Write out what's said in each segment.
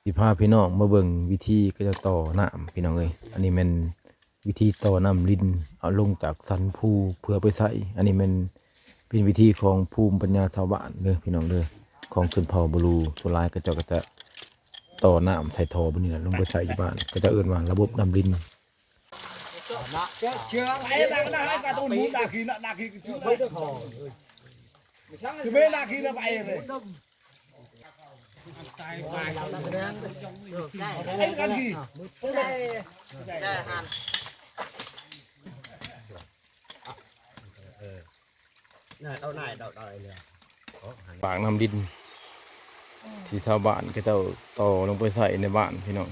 ຊິພາພີ່ນ້ອງມາເບິ່ງວິທີເຂົາເຈົ້າຕໍ່ນ້ຳ ພີ່ນ້ອງເອີຍ. ອັນນີ້ແມ່ນວິທີຕໍ່ນ້ຳລິນ ເອົາລົງຈາກສັນພູເພື່ອໄປໃຊ້. ອັນນີ້ແມ່ນເປັນວິທີຂອງພູມປັນຍາຊາວບ້ານເດີ ພີ່ນ້ອງເດີ ຂອງຊົນເຜົ່າບລູ. ສ່ວນຫຼາຍເຂົາເຈົ້າກໍຈະຕໍ່ນ້ຳໃສ່ທໍ່ແບບນີ້ແຫຼະ ລົງໄປໃສ່ຢູ່ບ້ານ ເຂົາເຈົ້າເອີ້ນວ່າລະບົບນ້ຳລິນ. ປາກນ້ຳລິນທີ່ຊາວບ້ານເຂົາເຈົ້າຕໍ່ລົງໄປໃສ່ໃນບ້ານ ພີ່ນ້ອງ.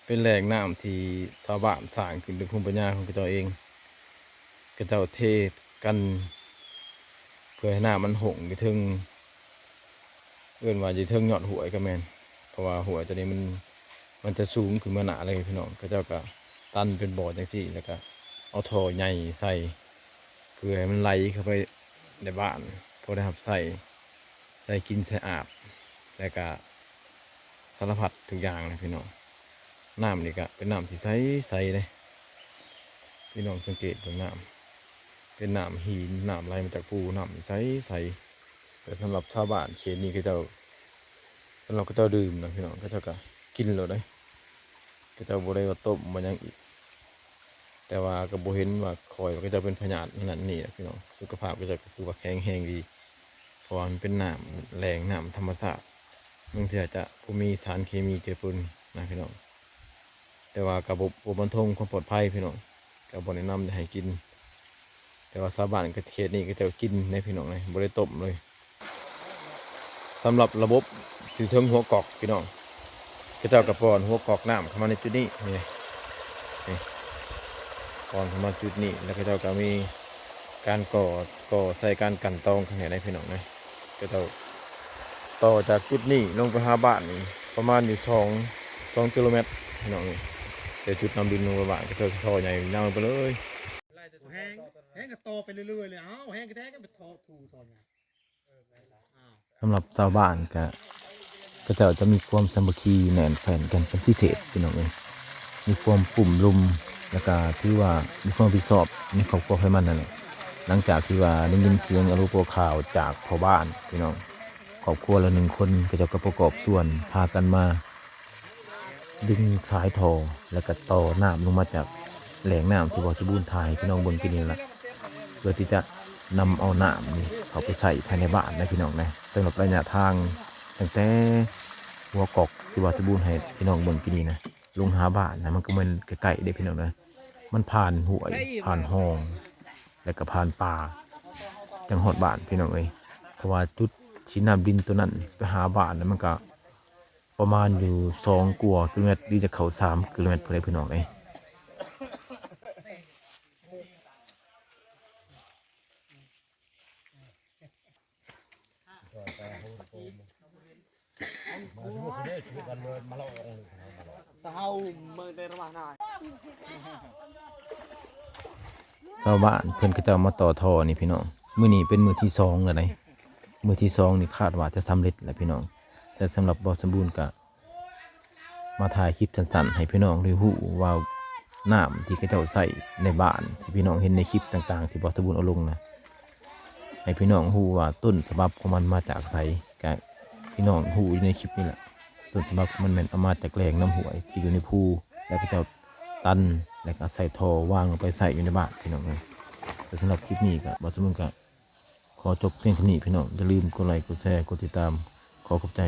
ເປັນແຫຼ່ງນ້ຳທີ່ຊາວບ້ານສ້າງຂຶ້ນເປັນພູມປັນຍາຂອງເຂົາເຈົ້າເອງ. ເຂົາເຈົ້າເທກັນເພື່ອໃຫ້ນ້ຳມັນຫົ່ງຢູ່ເທິງ ເອີ້ນວ່າຢູ່ເທິງຍອດຫ້ວຍກໍແມ່ນ ເພາະວ່າຫ້ວຍຕົວນີ້ມັນ ມັນຈະສູງຂຶ້ນມາໜ້າເລີຍ ພີ່ນ້ອງ. ເຂົາເຈົ້າກໍຕັນເປັນບໍ່ຈັ່ງຊີ້ ແລ້ວກໍເອົາທໍ່ໃຫຍ່ໃສ່ ເພື່ອໃຫ້ມັນໄຫຼເຂົ້າໄປໃນບ້ານ ພໍໄດ້ຮັບໃຊ້ ໃຊ້ກິນໃຊ້ອາບ ແລ້ວກະສາລະພັດທຸກຢ່າງນະພີ່ນ້ອງ. ນ້ຳນີ້ກະເປັນນ້ຳທີ່ໃສໆເດ້ ພີ່ນ້ອງສັງເກດເບິ່ງນ້ຳ ເປັນນ້ຳຫີນ ນ້ຳໄຫຼມາຈາກພູ ນ້ຳໃສໆ. ແຕ່ສຳລັບຊາວບ້ານເຂດນີ້ເຂົາເຈົ້າ ສຳລັບເຂົາເຈົ້າດື່ມນະພີ່ນ້ອງ ເຂົາເຈົ້າກະກິນໂລດເດ້ ເຂົາເຈົ້າບໍ່ໄດ້ວ່າຕົ້ມບໍ່ຫຍັງອີກ. ແຕ່ວ່າກໍບໍ່ເຫັນວ່າ ຂ້ອຍວ່າເຂົາເຈົ້າເປັນພະຍາດນັ້ນນີ້ແຫຼະພີ່ນ້ອງ. ສຸຂະພາບເຂົາເຈົ້າກໍຄືວ່າແຂງແຮງດີ ເພາະວ່າມັນເປັນນ້ຳແຫຼ່ງ ນ້ຳທຳມະຊາດ ບາງເທື່ອຈະບໍ່ມີສານເຄມີເຈືອປົນນະພີ່ນ້ອງ. ແຕ່ວ່າກໍບໍ່ ບໍ່ບັນທົງຄວາມປອດໄພພີ່ນ້ອງ ກໍບໍ່ແນະນຳໃຫ້ກິນ. ແຕ່ວ່າຊາວບ້ານເຂດນີ້ເຂົາເຈົ້າກິນເດ້ພີ່ນ້ອງເອີຍ ບໍ່ໄດ້ຕົ້ມເລີຍ. ສຳລັບລະບົບຢູ່ເທິງຫົວກອກພີ່ນ້ອງ ເຂົາເຈົ້າກໍປ້ອນຫົວກອກນ້ຳເຂົ້າມາໃນຈຸດນີ້ ນີ້ ນີ້ ປ້ອນເຂົ້າມາຈຸດນີ້ ແລ້ວເຂົາເຈົ້າກໍມີການກໍ່ ກໍ່ໃສ່ການກັ່ນຕອງຂ້າງໃນໄດ້ພີ່ນ້ອງເອີຍ. ເຂົາເຈົ້າຕໍ່ຈາກຈຸດນີ້ລົງໄປຫາບ້ານນີ້ປະມານຢູ່ສອງ ສອງກິໂລແມັດພີ່ນ້ອງເອີຍ. ແຕ່ຈຸດນ້ຳລິນລົງໄປບ້ານ ເຂົາເຈົ້າຊິທໍ່ໃຫຍ່ຍາວໄປເລີຍ. ແຮງ ແຮງກໍຕໍ່ໄປເລື້ອຍໆເລີຍ ເອົາ ແຮງແທ້ກໍໄປທໍ່ ຖູຕໍ່ຫຍັງ. ສຳລັບຊາວບ້ານກະ ເຂົາເຈົ້າຈະມີຄວາມສາມັກຄີແໜ້ນແຟ້ນກັນເປັນພິເສດພີ່ນ້ອງເອີຍ ມີຄວາມກຸ້ມລຸມ ແລ້ວກະຖືວ່າມີຄວາມຮັບຜິດຊອບໃນຄອບຄົວໃຜມັນນັ້ນແຫຼະ. ຫຼັງຈາກທີ່ວ່າໄດ້ຍິນສຽງອາໂລໂປຂ່າວຈາກພໍ່ບ້ານພີ່ນ້ອງ ຄອບຄົວລະໜຶ່ງຄົນ ເຂົາເຈົ້າກໍປະກອບສ່ວນພາກັນມາ ດຶງສາຍທໍ່ ແລ້ວກໍຕໍ່ນ້ຳລົງມາຈາກແຫຼ່ງນ້ຳທີ່ບ່າວສົມບູນຖ່າຍໃຫ້ພີ່ນ້ອງເບິ່ງກີ້ນີ້ລະ ເພື່ອທີ່ຈະນຳເອົານ້ຳນີ້ເຂົ້າໄປໃຊ້ພາຍໃນບ້ານນະພີ່ນ້ອງນະ. ສຳລັບໄລຍະທາງຕັ້ງແຕ່ຫົວກອກທີ່ບ່າວສົມບູນໃຫ້ພີ່ນ້ອງເບິ່ງກີ້ນີ້ນະ ລົງຫາບ້ານນະ ມັນກໍບໍ່ແມ່ນໃກ້ໆເດ້ພີ່ນ້ອງນະ ມັນຜ່ານຫ້ວຍ ຜ່ານຮ່ອງ ແລ້ວກໍຜ່ານປ່າ ຈັ່ງຮອດບ້ານພີ່ນ້ອງເອີຍ. ເພາະວ່າຈຸດທີ່ນ້ຳດິນຕົວນັ້ນໄປຫາບ້ານນະ ມັນກໍ ປະມານຢູ່ສອງກວ່າກິໂລແມັດ ຫຼືຈະເຂົ້າສາມກິໂລແມັດພຸ້ນແຫຼະພີ່ນ້ອງເອີຍ. ຊາວບ້ານເພິ່ນເຂົາເຈົ້າມາຕໍ່ທໍ່ນີ້ພີ່ນ້ອງ ມື້ນີ້ເປັນມື້ທີສອງແລ້ວໃດ໋ ມື້ທີສອງນີ້ຄາດວ່າຈະສຳເລັດແຫຼະພີ່ນ້ອງ. ແຕ່ສຳລັບບ່າວສົມບູນກະມາຖ່າຍຄລິບສັ້ນໆໃຫ້ພີ່ນ້ອງໄດ້ຮູ້ວ່າ ນ້ຳທີ່ເຂົາເຈົ້າໃຊ້ໃນບ້ານ ທີ່ພີ່ນ້ອງເຫັນໃນຄລິບຕ່າງໆທີ່ບ່າວສົມບູນເອົາລົງນະ ໃຫ້ພີ່ນ້ອງຮູ້ວ່າຕົ້ນສະບັບຂອງມັນມາຈາກໃສ ກະພີ່ນ້ອງຮູ້ຢູ່ໃນຄລິບນີ້ແຫຼະ. ຕົ້ນສະບັບຂອງມັນແມ່ນເອົາມາຈາກແຫຼ່ງນ້ຳຫ້ວຍທີ່ຢູ່ໃນພູ ແລ້ວເຂົາເຈົ້າຕັນ ແລ້ວກໍໃສ່ທໍ່ວາງລົງໄປໃສ່ຢູ່ໃນບ້ານພີ່ນ້ອງເອີຍ. ແຕ່ສຳລັບຄລິບນີ້ກໍ ບ່າວສົມບູນກໍ ຂໍຈົບພຽງເທົ່ານີ້ພີ່ນ້ອງ. ຢ່າລືມກົດໄລ ກົດແຊ ກົດຕິດຕາມ. ຂໍຂອບໃຈ.